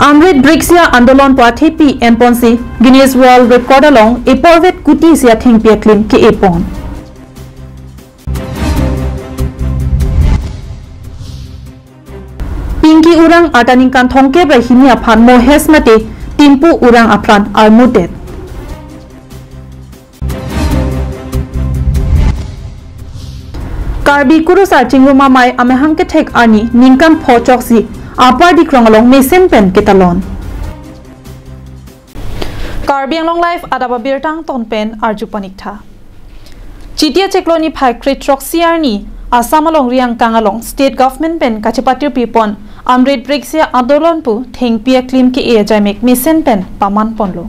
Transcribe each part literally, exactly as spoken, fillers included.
Amrit Brikshya Andolon pu athepi enponsi Guinness World Record along eporvet kuti isi athengpi aklim ke-epon. Pinky Urang arta ningkan thomkep ra hini aphan mohes mate Timpu Urang apran armudet. Karbi Kurusar Chingrum Amei amahang kethek arni ningkan pho choksi Upper Dikrong along mesen pen ketalon. Karbi Anglong Live adap abirta angton pen arju paniktha. Chiti achiklo niphai kre-throksi arni Assam alongri angkang along State Government pen kachepatirpipon Amrit Brikshya Andolon pu thengpi aklim ke-e ajaimek mesen pen pamanponlo.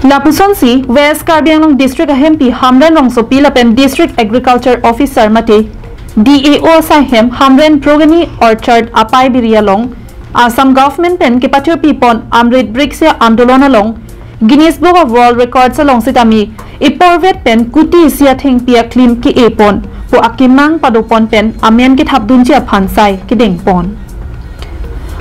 Lapusonsi West Karbi Anglong District ahempi Hamren Rongsopi lapen District Agriculture Officer mate D A O asai hem Hamren Progeny Orchard apai biri along Assam Government pen kepathurpipon Amrit Brikshya Andolon along Guinness Book of World Records along sitame eporvet pen kuti isi athengpi aklim ke-epon pu akemang padopon pen amen kethapdunji aphan sai kedengpon.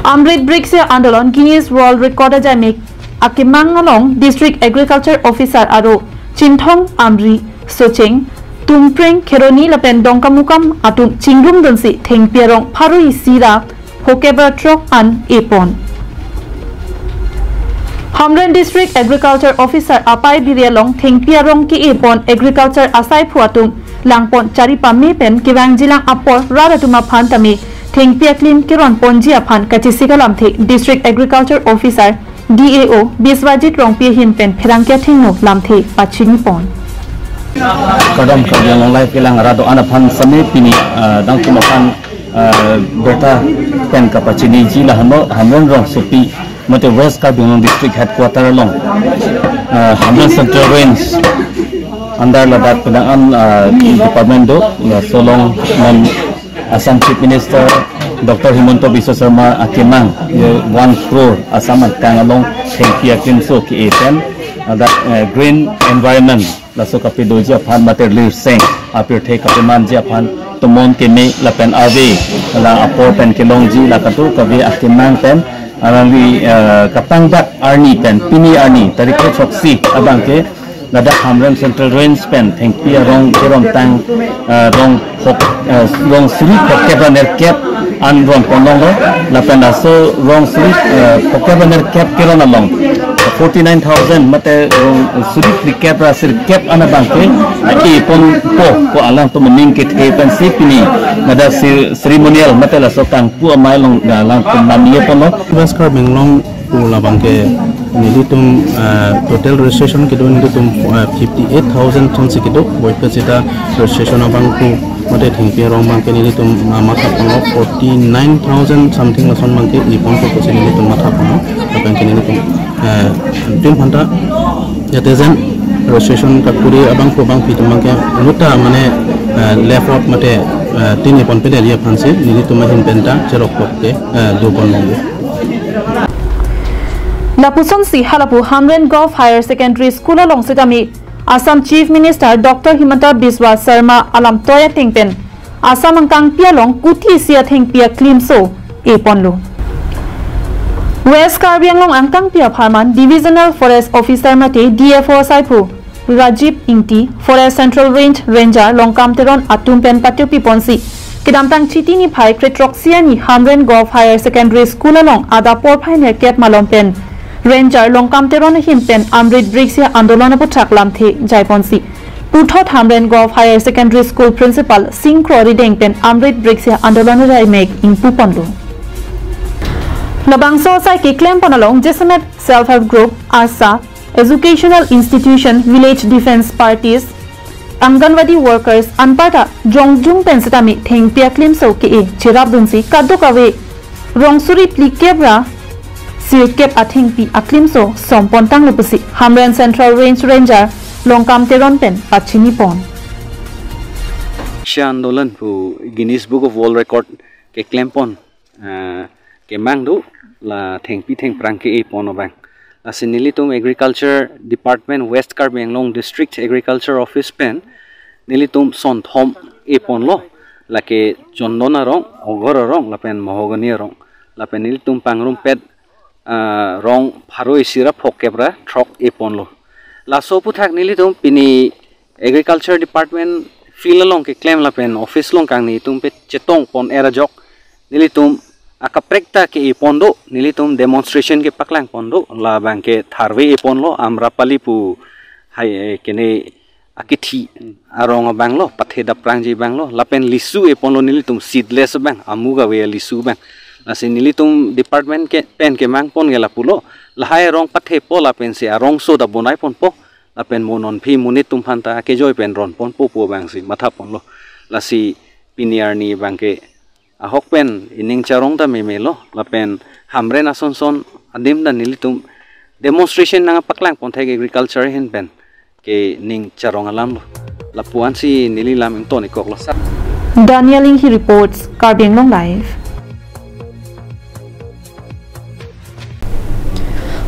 Amrit Brikshya Andolon Guinness World Record ajaimek akemang along District Agriculture Officer aro Chinthong Amri, Socheng, Tumpreng, Kheroni lapen Dongkamukam atum chingrumdunsi thengpi arong pharo isi ra phokep ra throk an epon. Hamren District Agriculture Officer apai biri along thengpi arong ke-epon agriculture asaiphu atum langpon chari pame pen kevangjilang apor rat atum aphan tame thengpi aklim keronponji aphan kachesik alamthe District Agriculture Officer D A O Biswajit Rongpi ahin pen pherangke athengno lamthe pachinipon. Kardom Karbi Anglong Live kelang rat do-an aphan same pini, ah, nangtum aphan, ah, birta pen kapachiniji la hano Hamren Rongsopi mate West Karbi Anglong District Headquarter along, ah, Hamren Central Range under ladak penang an, ah, department do, laso along non Assam Chief Minister Doctor Himanta Biswa Sarma akemang, ye one crore Assam angkang along thengpi aklimso ke-e pen, ah, dak, eh, green environment laso kapedoji aphan mate lirseng apirthe kapemanji aphan tomon keme lapen ave la apor pen kelongji la kadokave akemang pen alangli, eh, kapangdak arni pen pini arni tarik kre-throksi abangke ladak Hamren Central Range pen thengpi arong kerontang, eh, rong phok, eh, rong suri phokep ra nerkep an ronponlonglo lapen laso rong suri, eh, phokep ra nerkep keron along forty nine thousand mate rong suri phlikep ra sirkep an abangke, eh, eponpo ko alangtum aning kethe pensi pini ladak se-, ceremonial mate laso kangpu amei along, eh, alangtum namyeponlo. West Karbi Anglong pu labangke nelitum, eh, total registration kedo nelitum, eh, fifty eight thousand thonsi kedo, boyke seta registration abangphu mate thengpi arong abangke nelitum, ah, mathaponlo forty nine thousand something lason abangke eponpo pusi nelitum mathaponlo. Abangke nelitum, eh, antim aphanta yate jen registration kakuri abangphu abangpi atum abangke nuta mane, eh, left out mate, eh, tin epon pedel ye aphansi nelitum ahin penta cherok tok ke, eh, doponlonglo. Lapusonsi halapu Hamren Govt Higher Secondary School along sitame Assam Chief Minister Doctor Himanta Biswa Sarma alamtoi ateng pen Assam angkangpi along kuti isi athengpi aklimso eponlo. West Karbi Anglong angkangpi apharman Divisional Forest Officer mate D F O asaiphu Rajiv Ingti, Forest Central Range Ranger Longkam Teron atum pen patirpiponsi kedamtang Chiti niphai kre-throksi arni Hamren Govt Higher Secondary School along adap porphai nerkep malom pen Ranger Longkam Teron ahin pen Amrit Brikshya Andolon aputhak lamthe jaiponsi puthot Hamren Govt Higher Secondary School Principal Singkro Rideng pen Amrit Brikshya Andolon ajaimek ingpuponlo. Labangso asai keklempon along jasemet Self Help Group, ASHA, Educational Institution, Village Defence Parties, Anganwadi Workers anparta jongjung pen sitame thengpi aklimso ke-e cherapdunsi kadokave rong suri phlikep ra sirkep athengpi aklimso sompontanglo pusi Hamren Central Range Ranger Longkam Teron pen pachinipon. Brikshya Andolon pu Guinness Book of World Record keklempon, ah, kemang do la thengpi thengphrang ke-epon abang. Lasi nelitum Agriculture Department West Karbi Anglong District Agriculture Office pen nelitum sonthom eponlo, lake chondon arong, ogor arong, lapen mahogany arong. Lapen nelitum pangrumpet ah, rong pharo isi ra phokep ra throk eponlo. Laso aphuthak nelitum pini Agriculture Department field along keklem lapen office along kangni atum pachetong pon-er ajok nelitum akaprek ta ke-epon do, nelitum demonstration kepaklang pon do, labang ke tharve eponlo, Amrapali pu hai, eh, kene akethi arong abanglo, pathe daprangji abanglo, lapen lisu eponlo nelitum seedless abang, amuk ave lisu abang. Lasi nelitum department ke pen kemang pon ke lapulo, lahai arong pathepo lapensi arongso ta bonai ponpo, lapen mo non aphi monit atum aphan ta kejoi pen ron ponpo pu abangsi matha ponlo. Lasi pini arni abang ke ahok pen ining charong ta memelo, lapen Hamren asonson adim ta nelitum demonstration nangpaklang pon thek agriculture ahin pen ke ning charong alamlo. Lapu-ansi neli lam ington-ik koklo. Daniel Inghi reports, Karbi Anglong Live.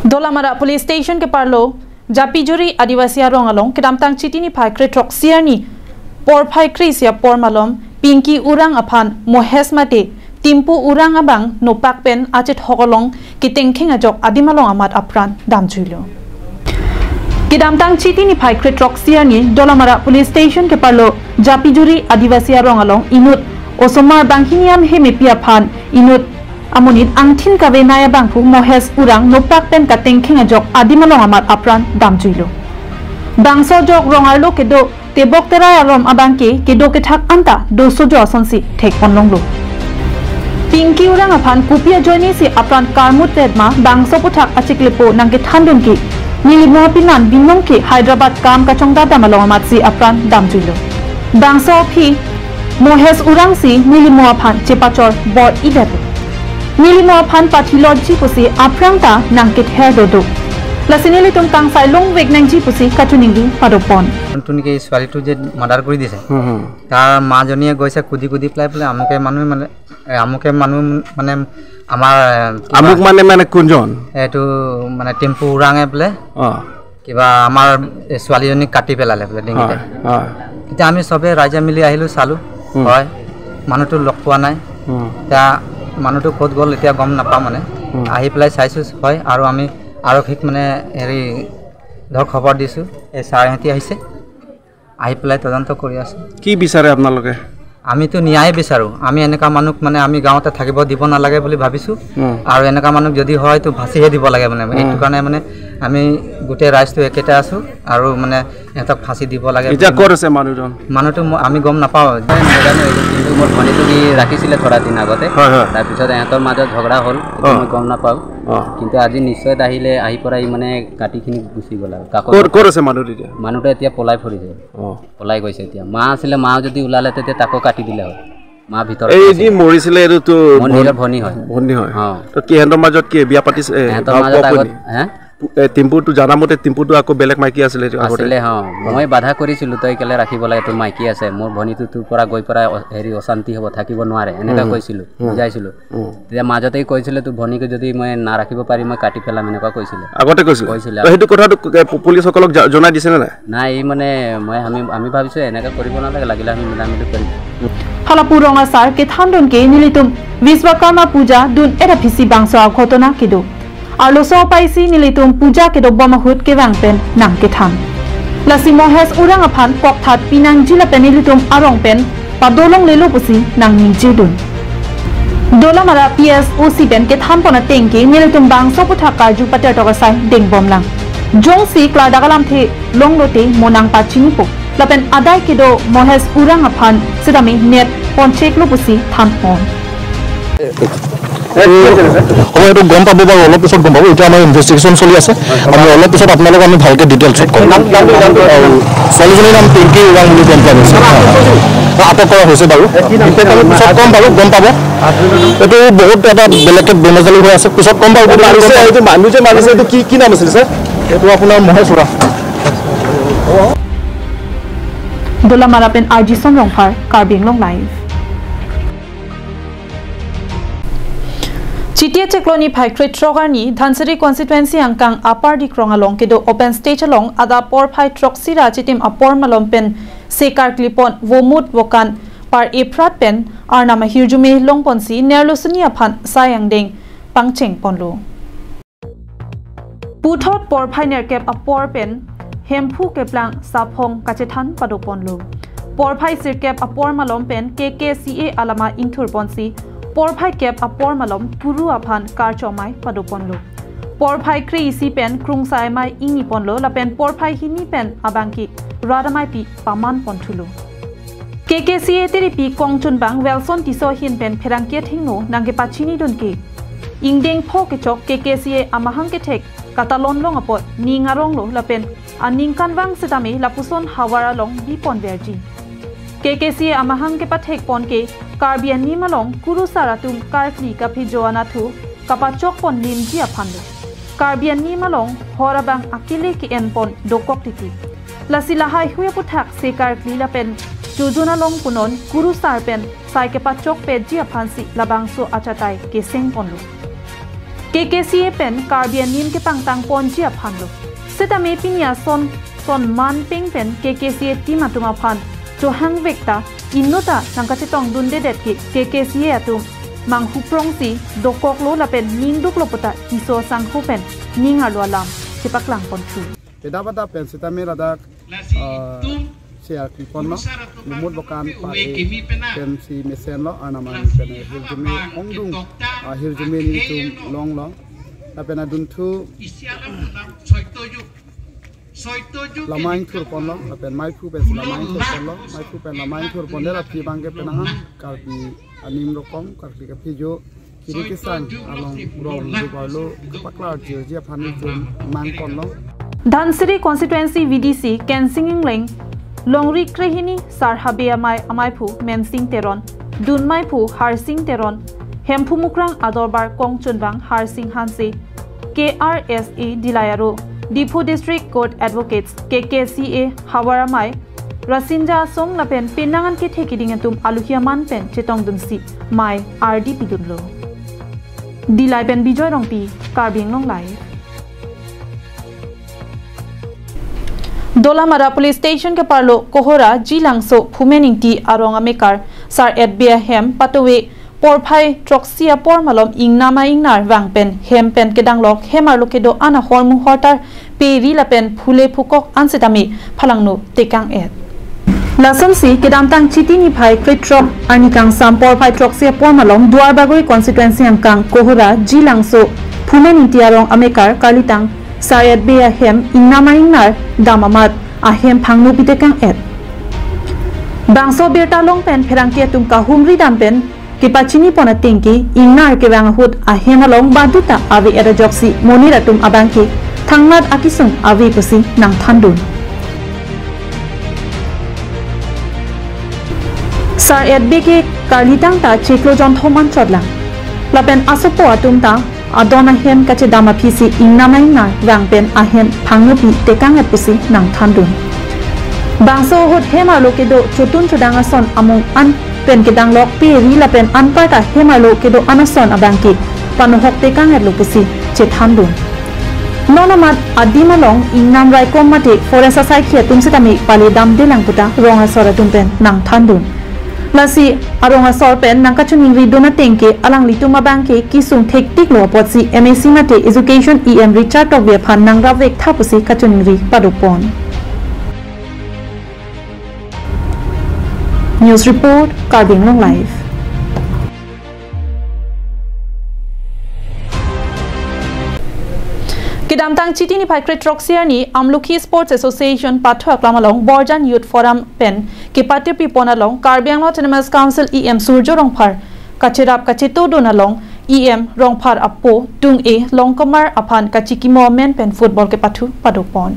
Dolamara Police Station keparlo Japijuri Adivasi arong along kedamtang Chiti niphai kre-throksi arni porphai kre-isi apor malom Pinky Urang aphan Mohesh mate Timpu Urang abang nopak pen achethok along ketengkheng ajok adim along amat apran damjuilo. Kedamtang Chiti niphai kre-throksi arni Dolamara Police Station keparlo Japijuri Adivasi arong along inut osomar banghini amhe mepi aphan inut amonit angthin kavenei abangphu Mohesh Urang nopak pen katengkheng ajok adim along amat apran damjuilo. Bangso ajok rong arlo kedo tebok terai arom abang ke kedo kethak anta dosojo asonsi thekponlonglo. Pinky Urang aphan kopi ajoinesi apran karmut vet ma bangso aphuthak achiklepo nangkethandun ke, neli mo apinan binong ke Hyderabad kam kachongdadam along amatsi apran damjuilo. Bangso aphi Mohesh Urang si neli mo aphan chepachor bor-idetlo. Neli mo aphan pathi lotji pusi aphrang ta nangkether dodo. Lasi nelitum kangsai longvek nangji pusi kachiningri padopon. যোনটো নেকি ছোৱালীটো যে মাৰ্ডাৰ কৰি দিছে, হুম, হুম। তাৰ মাজনীয়ে গৈছে কুদি কুদি পেলাই বোলে, "আমুকে মানুহে মানে, এ, আমুকে মানুহ মানে আমাৰ, এ, কিবা আমুক মানে, মানে কোনজন? এইটো মানে টিম্পু উৰাঙে বোলে অ। কিবা আমাৰ এই ছোৱালীজনীক কাটি পেলালে বোলে ডিঙিতে।" হয়, হয়। তেতিয়া আমি চবে ৰাইজে মিলি আহিলোঁ, চালোঁ। হুম। হয়, মানুহটো লগ পোৱা নাই। হুম। এতিয়া মানুহটো ক'ত গ'ল এতিয়া গম নাপাওঁ মানে। হুম। আহি পেলাই চাইছোঁ হয়, আৰু আমি আৰক্ষীক মানে হেৰি ধৰক খবৰ দিছোঁ, এই ছাৰ সিহঁতি আহিছে, আহি পেলাই তদন্ত কৰি আছে। কি বিচাৰে আপোনালোকে? আমিতো ন্যায় বিচাৰোঁ। আমি এনেকুৱা মানুহক মানে আমি গাঁৱতে থাকিব দিব নালাগে বুলি ভাবিছোঁ। উম। আৰু এনেকুৱা মানুহ যদি হয় তো ফাঁচিহে দিব লাগে মানে। উম। এইটো কাৰণে মানে আমি গোটেই ৰাইজটো একেটা আছোঁ আৰু মানে সিহঁতক ফাঁচি দিব লাগে এতিয়া বুলি। ক'ত আছে মানুহজন? মানুহটো ম-, আমি গম নাপাওঁ। নাজানো এইটো, কিন্তু মোৰ ভনীটো সি ৰাখিছিলে থোৰা দিন আগতে। হয়, হয়। তাৰপিছত সিহঁতৰ মাজত ঝগৰা হ'ল, এইটো অ। মই গম নাপাওঁ। অ। কিন্তু আজি নিশ্চয়ত আহিলে, আহি পৰা ই মানে কাটিখিনি গুচি গ'ল আৰু। কাকো ক'ত, ক'ত আছে মানুহ তেতিয়া? মানুহটো এতিয়া পলাই ফুৰিছে। অ। পলাই গৈছে এতিয়া। মা আছিলে, মা যদি ওলালে তেতিয়া তাকো কাটি দিলে হয়। মা ভিতৰত এই সোমাইছিলে। যি মৰিছিলে এইটোতো মোৰ ভন-, নিজৰ ভনী হয়। ভনী হয়। অ। তো কি সিহঁতৰ মাজত কি বিয়া পাতিছে, এ, সিহঁতৰ ভাও মাজত পোৱা আগত, পুনি? হে? এ, টিম্পুটো জানা মতে টিম্পুটো আকৌ বেলেগ মাইকী আছিলে এইটো আগতে? আছিলে, অ। অ। মই বাধা কৰিছিলোঁ, "তই কেলে ৰাখিব লাগে? তোৰ মাইকী আছে। মোৰ ভনীটো তোৰ পৰা গৈ পৰা অ-, হেৰি অশান্তি হ'ব, থাকিব নোৱাৰে।" এনেকা উম। কৈছিলোঁ, উম। বুজাইছিলোঁ। উম। তেতিয়া মাজতেই কৈছিলে, "তোৰ ভনীকে যদি মই নাৰাখিব পাৰি, মই কাটি পেলাম," এনেকুৱা কৈছিলে। আগতে কৈছিলে? কৈছিলে। তো সেইটো কথাটো, এ, পু-, পুলিচসকলক জা-, জনাই দিছেনে নাই? নাই, এই মানে মই, আমি, আমি ভাবিছোঁ এনেকে কৰিব নালাগে, লাগিলে আমি মিলা মিলি কৰিম। Halapu rong asar kethandun ke nelitum Vishwakarma puja dun-et aphisi bangso aghotona kedo. Arloso apaisi nelitum puja kedobom ahut kevang pen nangkethan. Lasi Mohesh Urang aphan kokthat pinangji lapen nelitum arong pen padolonglelo pusi nangningjedun. Dolamara P S O C pen kethanpon ateng ke nelitum bangso aphuthak karju patertok asai dengbomlang. Jongsi klardak alamthe longlote mo nangpachinipo. Lapen adai kedo Mohesh Urang aphan sitame net poncheklo pusi thanpon. হয়, এইটো গম পাব বাৰু, অলপ পিছত গম পাব। এতিয়া আমাৰ ইনভেষ্টিগেশ্যন চলি আছে। আমি অলপ পিছত আপোনালোকক আমি ভালকে ডিটেইলছত ক'ম। নাম, নামটো, নামটো। আৰু ছোৱালীজনীৰ নাম পিংকি উৰাং বুলি গম পোৱা গৈছে। আটক কৰা হৈছে। আটক কৰা হৈছে বাৰু। এ, কি নাম? ডিটেইল আমি পিছত ক'ম বাৰু, গম পাব। এইটো বহুত এটা বেলেগকে বেমেজালি হৈ আছে, পিছত ক'ম বাৰু। মাৰিছে, এইটো মানুহ যে মাৰিছে, এইটো কি, কি নাম আছিল, ছাৰ? এইটো আপোনাৰ মহেশ Orang. Dolamara pen R G Sonrongphar, Karbi Anglong Live. Chiti achiklo niphai kre-throk arni Dhansiri constituency angkang Upper Dikrong along kedo open stage along adap porphai throksi ra achitim apor malom pen se karklipon vomut vokan par-eprat pen arnam ahirjume longponsi nerlo suni aphan sai angdeng pangchengponlo. Puthot porphai nerkep apor pen Hemphu keplang saphong kachethan padoponlo. Porphai sirkep apor malom pen K K C A alama ingthurponsi porphai kep apor malom kuru aphan karchomai padoponlo. Porphai kre-isi pen krungsai amei ingniponlo lapen porphai hini pen abangke rat ameipi pamanponthulo. K K C A terepi kongchunbang Wilson Tisso ahin pen pherangke athengno nangkepachinidun ke ingdeng pho kechok K K C A amahang kethek katalon long apot ning aronglo lapen aningkanvang setame lapuson havar along biponverji. K K C A amahang kepathekpon ke Karbi anim along kurusar atum karkli kaphijo anatthu kapachokpon limji aphanlo. Karbi anim along hor abang akele ke-enpon dokok titi. Lasi lahaihui aputhak se karkli lapen chojun along punon kurusar pen sai kepachokpetji aphansi labangso achatai kesengponlo. K K C A pen Karbi anim kepangtangponji aphanlo. Setame pini ason son manpeng pen K K C A team atum aphan chohangvek ta inut ta nangkachetongdundedet ke K K C A atum manghuprongsi dokoklo lapen ningduklo puta Tisso asangho pen ning arlo alam chepaklangponthu. Kedabada pen setame ladak, ah, C R P ponlo, lumut bokan pa e pensi mesenlo, arnam arni pen hirjume ongdung, ah, hirjume nelitum longlo. Lapen adunthu lama ingthurponlo, lapen meiphu pensi lama ingthurponlo, meiphu pen lama ingthurponde la phi abangke penang an Karbi anim rokom, karkli kaphijo, kiri kesang along rong dubarlo kepaklarjirji aphan nelitum mangponlo. Dhansiri constituency V D C Kensing Engleng, longri krehini Sar Habe amei ameiphu Mensing Teron, dun meiphu Harsing Teron, Hemphu Mukrang adorbar kongchunbang Harsing Hanse, K R S A Dillai aro, Diphu District Court Advocates, K K C A havar amei Rasinja Asong lapen penang an kethe keding atum aluhi aman pen chetongdunsi mei ardi pidunlo. Dillai pen Bijoy Rongpi, Karbi Anglong Live. Dolamara Police Station keparlo Kohora Jilangso Phumen Ingti arong amekar Sar Etbe ahem patuve porphai throksi apor malom ingnam a-ingnar vang pen hem pen kedanglok hem arlo kedo-an ahormu hortar peri lapen phule phukok an setame phalangno tekang-et. Lasonsi kedamtang Chiti niphai krethrok arni kangsam porphai throksi apor malom Duarbagori constituency angkang Kohora Jilangso Phumen Ingti arong amekar karlitang Sar Etbe ahem ingnam a-ingnar dam amat ahem phangno pitekang-et. Bangso birta along pen pherangke atum kahumri dam pen kepachinipon ateng ke ingnar kevang ahut ahem along baduta ave-et ajoksi monit atum abangke thangnat akesung ave pusi nangthandun. Sar Etbe ke karlitang ta chiklo jonthom anchot lang. Lapen asopo atum ta adon ahem kachedam aphisi ingnam a-ingnar vang pen ahem phangno pitekang-et pusi nangthandun. Bangso ahut hem arlo kedo chotun chodang ason amung an pen kedanglok peri lapen anparta hem arlo kedo-an ason abangke panohok tekang-etlo pusi chethandun. Non amat adim along ingnam raikom mate forest asaikhi atum setame pale damdelang puta rong asor atum pen nangthandun. Lasi arong asor pen nangkachoningridun ateng ke alanglitum abangke kesung thektiklo apotsi M A C mate Education E M Richard Tokbi aphan nangrapvektha pusi kachoningri padopon. News report, Karbi Anglong Live. Kedamtang Chiti niphai krethrok sirni Amlokhi Sports Association pathu aklam along Borjan Youth Forum pen kepatepipon along Karbi Anglong Autonomous Council E M Surjya Rongphar kacherap kachetodun along E M Rongphar apo tung-e Longkomar aphan kachikimo amen pen football kepathu padopon.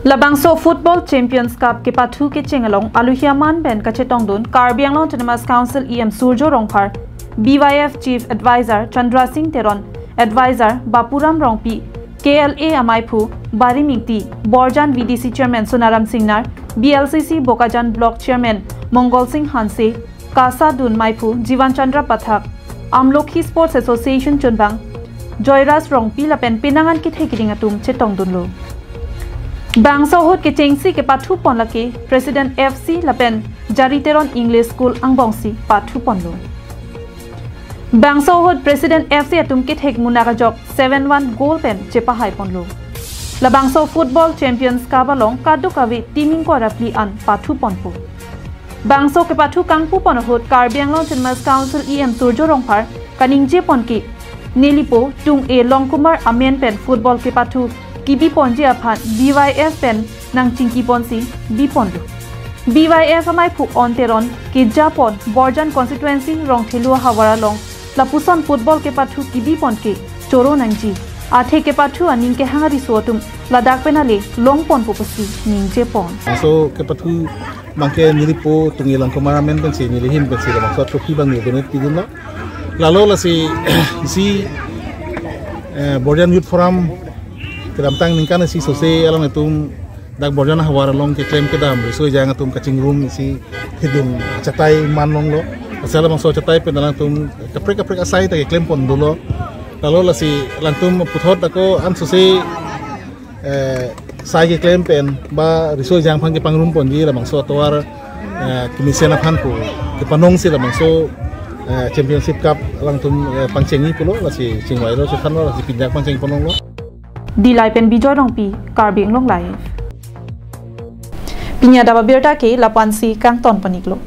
Labangso Football Champions Cup kepathu kecheng along aluhi aman pen kachetongdun Karbi Anglong Autonomous Council E M Surjya Rongphar, B Y F Chief Advisor Chandra Singh Teron, Advisor Bapuram Rongpi, K L A amaiphu Barim Ingti, Borjan V D C Chairman Sonaram Singnar, B L C C Bokajan Block Chairman Mongol Singh Hanse, KASA dun maiphu Jivan Chandra Pathak, Amlokhi Sports Association chunbang Joyraj Rongpi lapen penang an kethe keding atum chetongdunlo. Bangso ahut kechengsi kepathupon lake President F C lapen Jari Teron English School angbongsi pathuponlo. Bangso ahut President F C atum kethek munak ajok seven one goal pen chepahai ponlo. Labangso Football Champions Cup along kadokave team ingkoi ra phli an pathu ponpo. Bangso kepathu kangpu pon ahut Karbi Anglong Autonomous Council E M Surjya Rongphar kaningje pon ke nelipo tung-e Longkumar amen pen football kepathu kebi ponji aphan B Y F pen nangchingki ponsi bi ponlo. B Y F amaiphu On Teron keja pon Borjan constituency Rongthelu ahavar along lapuson football kepathu kebi pon ke choro nangji. Athe kepathu aning kehang ariso atum ladak pen ale long ponpo pusi ningje pon. So kepathu abangke nelipo tung-e Longkumar amen pensi neli ahin pensi labangso trophy abang neli donate pidunlo. Lalo lasi isi eh, Borjan Youth Forum kedamtang ningkan isi sose alangtum dak Borjan ahavar along keklem kedam riso ejang atum kachingrum isi hidung achatai man longlo. Asal labangso achatai pen alangtum kaprek kaprek asai ta keklem pon dolo. Lalo lasi alangtum puthot ako an sose eh, sai keklem pen ba riso ejang aphan kepangrum ponji labangso atovar eh, kemesen aphan pu kepanongsi labangso eh, Championship Cup alangtum eh, pangchengji pulo lasi chingvailo chethanlo lasi pinjak pangcheng ponlonglo. Dillai pen Bijoy Rongpi, Karbi Anglong Live. Pini adap abirta ke lapu-ansi kangton pon-iklo.